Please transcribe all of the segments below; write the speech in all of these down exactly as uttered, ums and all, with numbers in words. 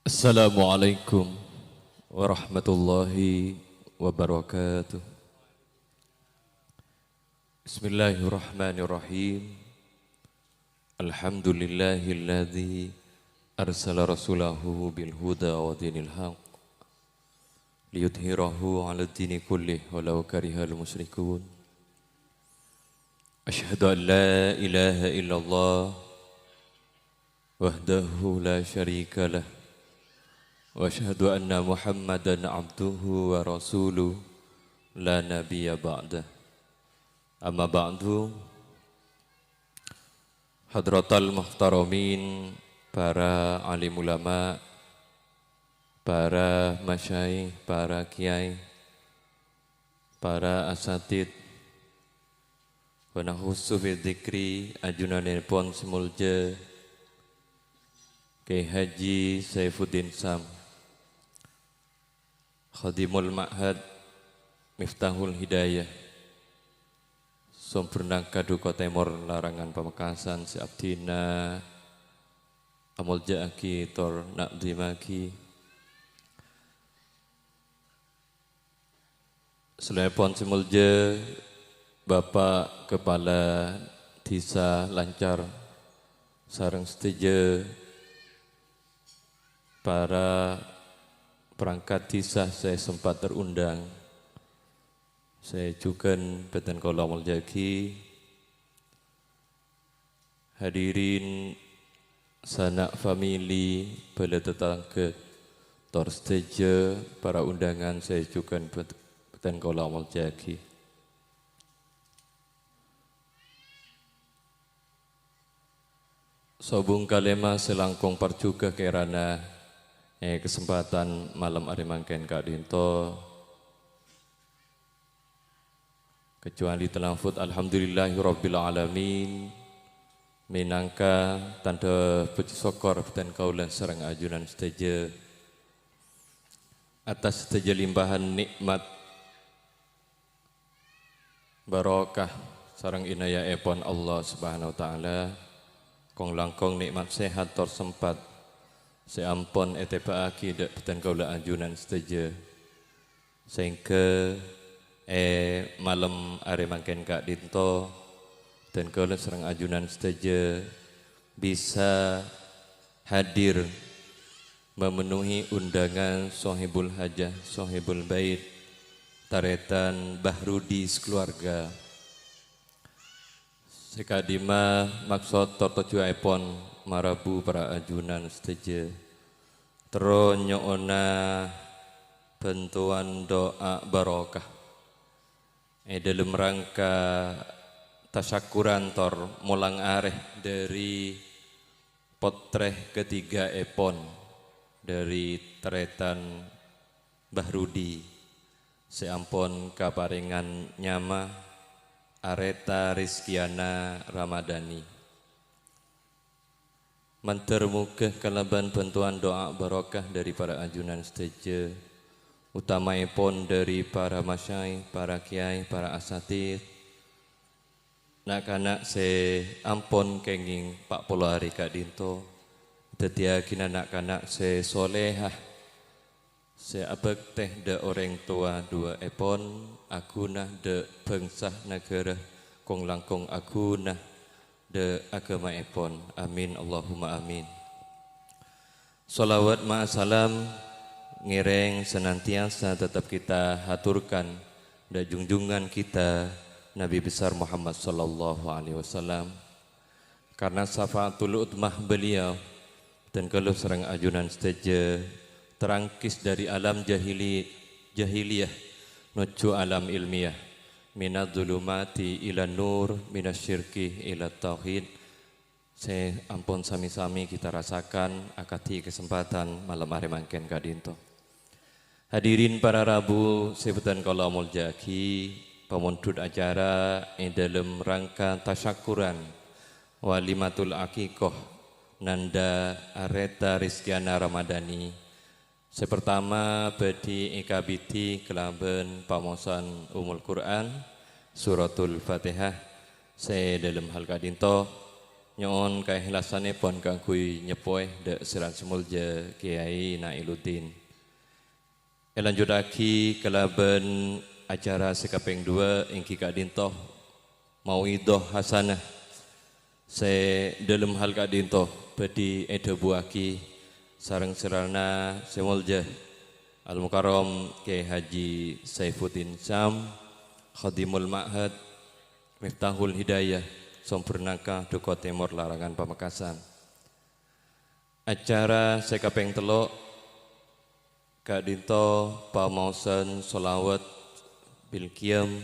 Assalamualaikum warahmatullahi wabarakatuh. Bismillahirrahmanirrahim. Alhamdulillahilladzi arsala rasulahu bil huda wa dinil haq liyudhhirahu 'ala dini kullih walau karihal musyrikun. Asyhadu an la ilaha illallah wahdahu la syarikalah. Wa asyhadu anna Muhammadan abduhu wa rasuluh la nabiyya ba'dah. Amma ba'du. Hadratal muhtaramin, para alim ulama, para masyayikh, para kiai, para asatid, wa nakhussu fi dzikri ajunanèpon sè molja Kiai Haji Saifuddin Sam, Khadimul Ma'had Miftahul Hidayah, Sombernangka Duko Tèmor, Larangan Pamekasan, sè abdhina amolja'aghi tor na'dhimaghi. Salèpon sè molja Bapak Kepala Dhisa Lancar sareng sadhâjâ para perangkat dhisa sè sempat terundang, sè jhughân bhâdhân kaulâ molja'aghi. Hadirin, sana' famili, bhâlâ tatangghâ, tor sadhâjâ para undangan sè jhughân bhâd-, bhâdhân kaulâ molja'aghi. Sobung kalèma sè langkong parjhughâ kèrana è kasempatan malem arè mangkèn ka'dhinto. Kecuali talafut, "Alhamdulillahirabbil alamin," mènangka tandhâ pojhi sokkor bhâdhân kaulâ sareng ajunan sadhâjâ atas sadhâjâ limpahan nè'mat, barokah, sareng inayaèpon Allah Subhanahu wa Ta'ala, kong-langkong nè'mat sehat tor sempat sè ampon ètèbâ'âghi dâ' bhâdhân kaulâ ajunan sadhâjâ. Saèngghâ è malem arè mangkèn ka'dhinto, bhâdhân kaulâ sareng ajunan sadhâjâ bisa hadir memenuhi undangan Sohibul Hajah, Sohibul Bait, tarètan Bahrudi sakaluarga. Sè ka'dimma maksod tor tojjhuwâèpon marabu para ajunan sadhâjâ. Terro nyo'ona bhântowan du'a barokah è dhâlem rangka tasakkuran tor molang arè dhâri pottrè ketigaèpon dhâri tarètan Bahrudi sè ampon kaparèngan nyama Areta Rizkiana Ramadhani. Mandhâr moghâ kalabân bhântowan du'a barokah dhâri para ajunan sadhâjâ, otamaèpon dhâri para masyayikh, para kiai, para asatid, na'-kana' sè ampon kèngèng pa' polo arè ka'dhinto, dhâddhiyâghinah na'-kana' sè solehah, sè abhâktè dâ' orèng towa duwâ'èpon, aghuna dâ' bhângsa naghârâ, kong-langkong aghuna dâ' aghâmaèpon. Amin, Allahumma amin. Shalawat ma'as salam ngèrèng senantiasa tetap kita haturkan dâ' junjungan kita, Nabi Besar Muhammad sallallahu alaihi wasallam. Karena syafaatul udzmah beliau, bhâdhân kaulâ sareng ajunan sadhâjâ terangkis dari alam jahili-, jahiliyah nuju alam ilmiyah, minadz dzulumati ilan nur, minasy syirki ilat tauhid, sè ampon sami-sami kita rasakan akadhi kasempatan malem arè mangkèn ka'dhinto. Hadirin para rabu sè bhâdhân kaulâ molja'aghi, pamondhut acara è dhâlem rangka tasakkuran Walimatul Aqiqah nandhâ Areta Rizkiana Ramadhani. Sè partama bhâdhi èkabidhi kalabân pamosan Ummul Qur'an, Suratul Fatihah, sè dhâlem hal ka'dhinto. Nyo'on kaèhlasannèpon kaangghuy nyeppowè dâ' sèrana sè molja Kèyaè Na'iluddin. Èlanjhuttaghi kalabân acara sè kapèng duwâ' èngghi ka'dinto mau'idhah hasanah. Sè dhâlem hal ka'dinto bhâdhi èdhâbuwâghi sareng sèrana sè molja Al-Mukarram Kèyaè Haji Saifuddin Syam, Khadimul Ma'had Miftahul Hidayah, Sombernangka, Duko Tèmor, Larangan, Pamekasan. Acara sè kapèng tello', ka'dinto pamaosan sholawat bil qiyam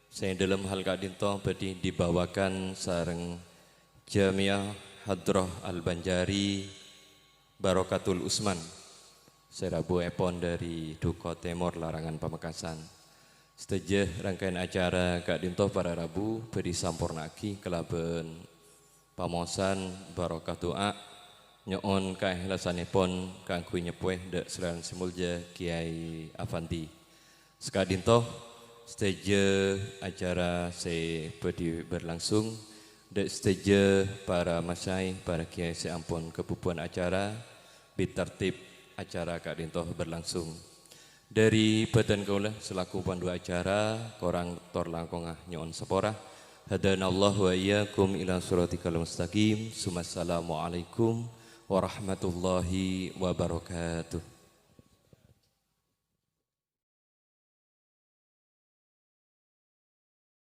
sè dhâlem hal ka'dinto bhâdhi dibawakan sareng Jamiah Hadrah Al-Banjari Barokatul Usman sè rabuèpon dâri Duko Tèmor, Larangan, Pamekasan. Sadhâjâ rangkaèn acara ka'dinto para rabu bhâdhi samporna'aghi kalabân pamaosan barokah du'a, nyo'on kaèhlasannèpon kaangghuy nyeppowè dâ' sèrana sè molja Kèyaè Afandi. Saka'dinto, sadhâjâ acara sè bhâdhi berlangsung, dâ' sadhâjâ para masyayikh, para kèyaè sè ampon kabubuwân acara, bitartib acara ka'dinto berlangsung. Dâri bhâdhân kaulâ selaku pandu acara, korang tor langkongnga nyo'on sapora. Hadanallahu wa iyyakum ila siratikal mustaqim. Summassalamualaikum warahmatullahi wabarakatuh.